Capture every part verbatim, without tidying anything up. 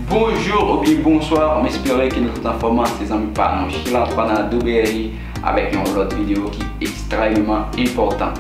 Bonjou oubyen bonswa, m espere ke nou tout anfòm. Se zanmi pa nou Gilles Antoine W R I avèk yon lòt videyo ki ekstrèmman enpòtan.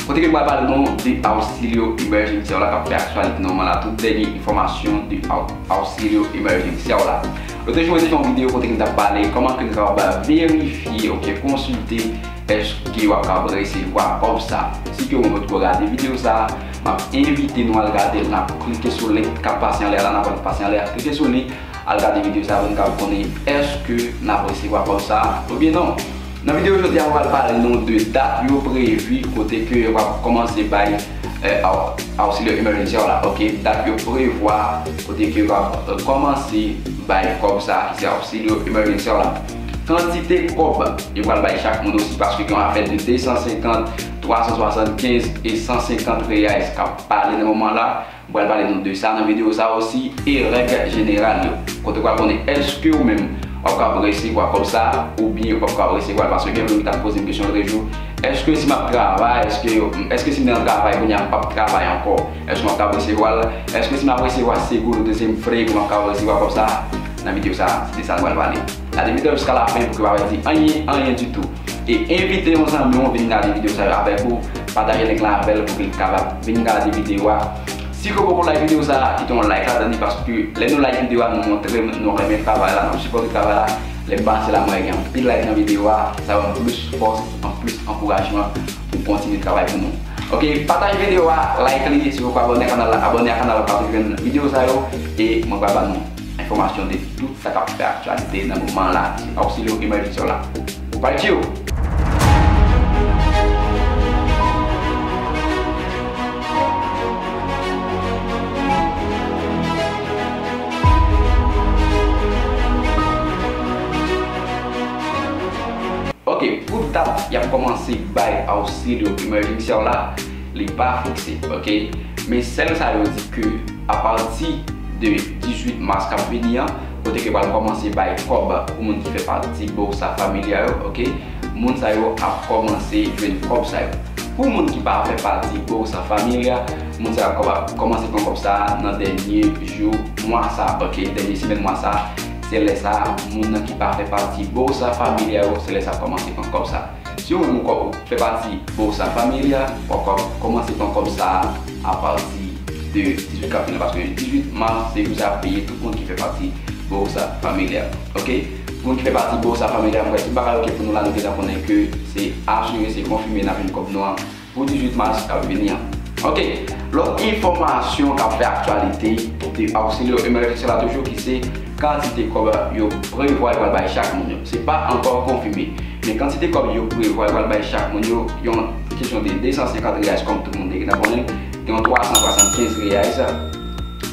Kote ke m pral pale nou de Auxílio Emergencial la k ap fè aktyalite nan moman la, tout dènye enfòmasyon de Au- Auxílio Emergencial la. Lòt jou mwen te fè yon videyo kote ke m t ap pale kòman ke nou kapab verifye oubyen konsilte èske w ap kab resevwa kòb sa. Si ke ou potko gade videyo sa, m ap envite nou al gade l, n ap klike sou link k ap pase anlè a la, n ap pase anlè a, klike sou li, al gade videyo sa pou n kab konnen èske n ap resevwa kòb sa oubyen non. Nan videyo jodi a, mwen pral pale nou de dat yo previ kote ke yo ap kòmanse bay eh, Au- Auxílio Emergencial la, ok? Dat yo prevwa kote ke yo ap eh, kòmanse bay kòb sa ki se Auxílio Emergencial la. Kantite kòb yo pral bay chak moun osi, paske gen yon afè de de san senkant, twa san swasannkenz e san senkant reais k ap pale nan moman la. M pral pale nou de sa nan videyo sa osi, e règ jeneral yo. Kote w pral konnen èske ou menm w ap kab resevwa kòb sa, oubyen w p ap kab resevwa l, paske gen moun ki t ap poze m kesyon lòt jou, èske si m ap travay, èske, èske si m nan travay kounye a m p ap travay ankò, èske m ap kab resevwa l, èske si m ap resevwa seguro desemprego m ap kab resevwa kòb sa? Nan videyo sa, se de sa nou pral pale. Gade videyo jiska lafen pou ke w pa pèdi anyen, anyen ditou. E envite yon zanmi w vin gade videyo sa yo avèk ou, pataje link la avè l pou ke l kapab vin gade videyo a. Si ke w poko like videyo sa, kite yon like ladan li, paske lè nou like videyo a, nou montre nou renmen travay la, nou sipòte travay la. Lè m pase la, m wè gen anpil like nan videyo a, sa ban m plis fòs, anplis ankourajman pou m kontinye travay pou nou. Ok, pataje videyo a, like li, si w poko abòne a kanal la, abòne a kanal la, pa tou jwenn videyo sa yo, e mwen pral ba nou enfòmasyon de tout sa k ap fè aktyalite nan moman la, se Auxílio Emergencial la. Partiu! Ok, pou dat y ap kòmanse bay Auxílio Emergencial la, li pa fikse, ok? Men sèl sa yo di ke apati de dizuit mas k ap vini an, kote ke pral kòmanse bay kòb pou moun ki fè pati Bolsa Família yo, ok? Moun sa yo ap kòmanse jwenn kòb sa yo. Pou moun ki pa fè pati Bolsa Família, moun sa yo ap kòmanse pran kòb sa nan dènye jou mwa sa, ok? Dènye semèn mwa sa, se lè sa moun nan ki pa fè pati Bolsa Família yo, se lè sa ap kòmanse pran kòb sa. Si ou menm ou kò- ou fè pati Bolsa Família, w ap kò- kòmanse pran kòb sa a apati de dizuit k ap vini an, paske dizuit mas se jou sa y ap peye tout moun ki fè pati Bolsa Família. Ok? Pou moun ki fè pati Bolsa Família, m kwè tout bagay ok pou nou la, nou gentan konnen ke se asire, se konfime n ap jwenn kòb nou an pou dizuit mas k ap vini an. Ok, lòt enfòmasyon k ap fè aktyalite de Auxílio Emergencial la toujou, ki se kantite kòb yo prevwa yo pral bay chak moun yo. Se pa ankò konfime, men kantite kòb yo prevwa yo pral bay chak moun yo, yon kesyon de de san senkant reais, kòm tout moun te gentan konnen, gen yon twa san swasannkenz reais.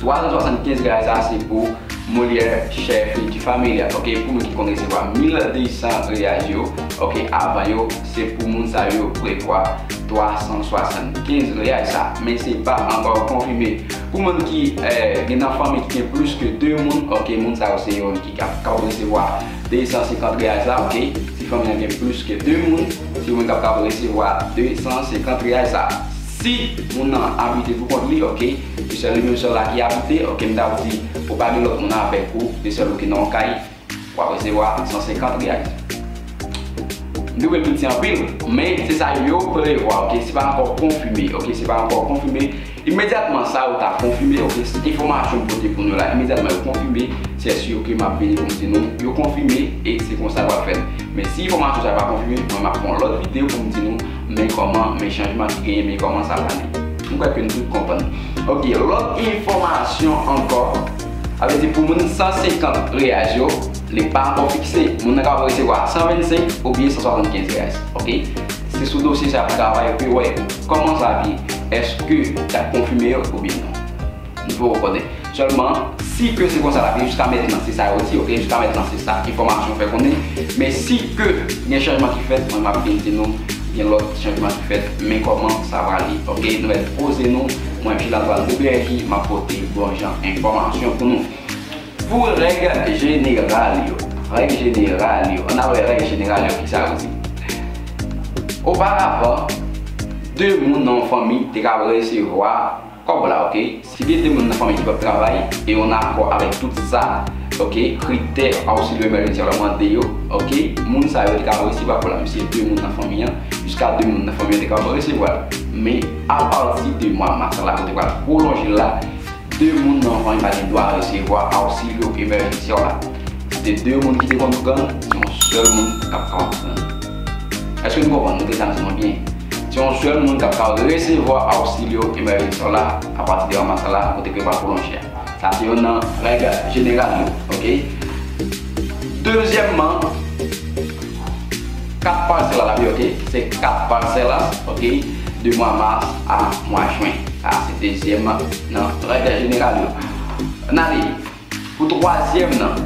Twa san swasannkenz reais sa, se pou mulher chefe de família, ok? Pou moun ki konn resevwa mil de san reais yo, ok, avan yo, se pou moun sa yo prevwa twa san swasannkenz reais sa. Men se pa ankò konfime. Pou moun ki eh, gen nan fanmi ki gen plis ke de moun, ok, moun sa yo se yo ki ka, ka resevwa de san senkant reais la, ok? Si fanmi an gen plis ke de moun, se yo menm k ap kab resevwa de san senkant reais sa. Si moun nan abite pou kont li, ok, se sèl li menm sèl la ki abite, ok, m ta di ou pa gen lòt moun avèk ou, se sèl ou ki nan yon kay, w ap resevwa san senkant reais. M twouve l piti anpil, men se sa yo prevwa, ok, se pa ankò konfime, ok, se pa ankò konfime. Imedyatman sa yo ta konfime, ok, enfòmasyon m pote pou nou la, imedyatman yo konfime, se si yo ke m ap vini pou m di nou yo konfime, e se konsa l pral fèt. Men si enfòmasyon sa yo pa konfime, mwen m ap fè yon lòt videyo pou m di nou men kòman, men chanjman ki genyen, men kòman sa prale. M kwè ke nou tout konprann. Ok, lòt enfòmasyon ankò, sa vle di pou moun san senkant reais yo, li pa ankò fikse. Moun nan kapab resevwa san vennsenk oubyen san swasannkenz reais. Ok? Se sou dosye sa y ap travay pou yo wè kòman sa ap ye. Èske y ap konfime yo oubyen non? Nou poko konnen. Sèlman, si ke se konsa l ap ye jiska mentnan, se sa yo di, ok? Jiska mentnan, se sa enfòmasyon fè konnen. Men si ke gen chanjman ki fèt, mwen m ap vin di nou gen lòt chanjman ki fèt, men kòman sa prale, ok? Nou mèt poze nou, mwen Gilles Antoine Loubergy, m ap pote bon jan enfòmasyon pou nou. Pou règ jeneral yo, règ jeneral yo, ann al wè règ jeneral yo, kisa yo di? Oparavan, de moun nan yon fanmi te ka resevwa kòb la, oke? Si gen de moun nan fanmi ki p ap travay e w an akò avèk tout sa, oke, kritè Auxílio Emergencial la mande yo, oke, moun sa yo te ka resevwa kòb la. Menm si se de moun nan fanmi an, jiska de moun nan fanmi an te ka resevwa l. Men apati de mwa mas la, kote pral pwolonje l la, de moun nan fanmi pa gen dwa resevwa Auxílio Emergencial la. Si se de moun ki te konn pran l, se yon sèl moun k ap kapab pran l. Èske nou konprann? Nou tande sa byen. Se yon sèl moun k ap ka resevwa Auxílio Emergencial la apati de mwa mas la, kote ke l pral pwolonje a. Sa se youn nan règ jeneral yo, oke? Dezyèmman, kat parcel la, oke? Se kat parcel la, oke? De mwa mas a mwa jen. Sa se dezyèm nan règ jeneral yo. Ann ale pou twazyèm nan.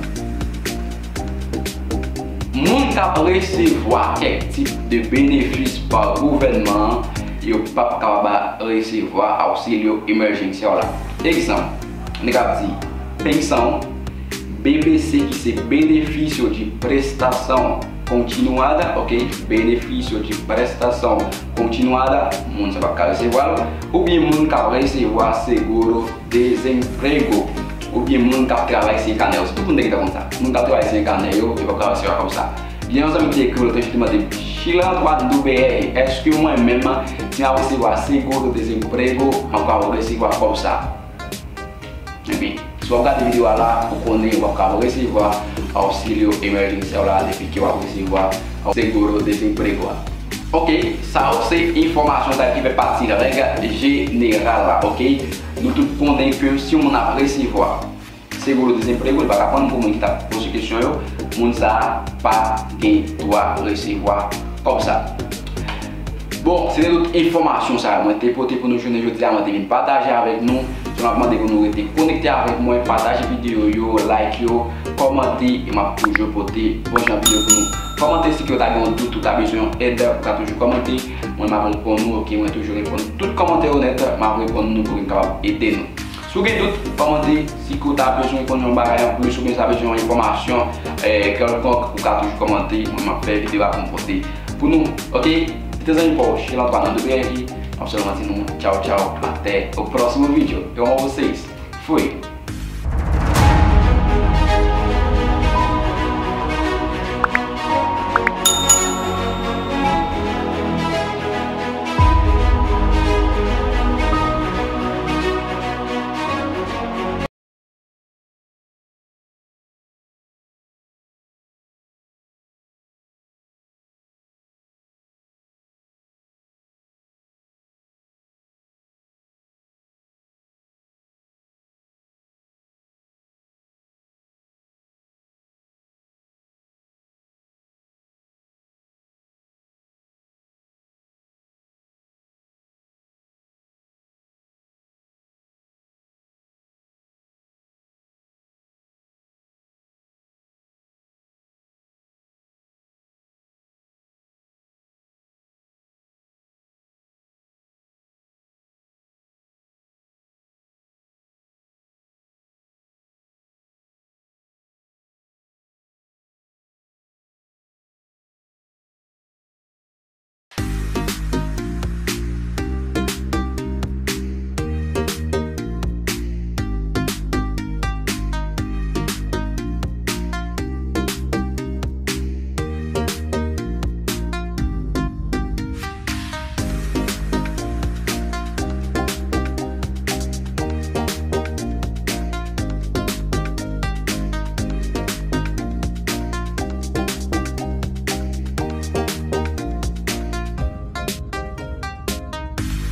Moun k ap resevwa kèk tip de benefis pa gouvènman an, yo p ap kapab resevwa Auxílio Emergencial la. Egzanp, nèg ap di, pension, B P C, ki se Benefício de Prestação Continuada, oke? Benefício de Prestação Continuada, moun sa p ap ka resevwa l, oubyen moun k ap resevwa Seguro Desemprego, oubyen moun k ap travay sen ka nèg yo. Se tout moun ki ta konn sa. Moun k ap travay sen ka nèg yo, yo p ap ka resevwa kòb sa. Gen yon zanmi ki te ekri m lòt jou, li te mande m, Chilantro Andubr, èske mwen menm, si m ap resevwa Seguro Desemprego, m ap kapab resevwa kòb sa? Ebyen, si w ap gade videyo a la, ou konnen w ap kapab resevwa Auxílio Emergencial la depi ke w ap resevwa Seguro Desemprego a. Oke, sa yo se enfòmasyon sa ki fè pati règ jeneral la, oke? Nou tout konnen ke si yon moun ap resevwa Seguro Desemprego, li pa ka pran l pou moun ki t ap poze kesyon yo, moun sa a pa gen dwa resevwa kòb sa. Bon, se te tout enfòmasyon sa yo mwen te pote pou nou jounen jodi a, mwen te vin pataje avèk nou. Sèlman ap mande pou nou rete konekte avèk mwen, pataje videyo yo, like yo, kòmante, e m ap toujou pote bon jan videyo pou nou. Kòmante si ke w ta gen yon dout, ou ta bezwen yon èd, ou ka toujou kòmante. Mwen, m ap reponn ou, oke, mwen toujou reponn tout kòmantè yo nèt, m ap reponn nou pou m kapab ede nou. Si w gen dout, kòmante, si ke w ta bezwen konn yon bagay anplis oubyen sa bezwen yon enfòmasyon, eh, kèlkonk, ou ka toujou kòmante, mwen, m ap fè videyo a pou m pote pou nou, oke? Se te zanmi pa w, Chilantro Andubr, m ap sèlman di nou tchaw tchaw, atè, o próximo vídeo. Eu amo vocês. Fui.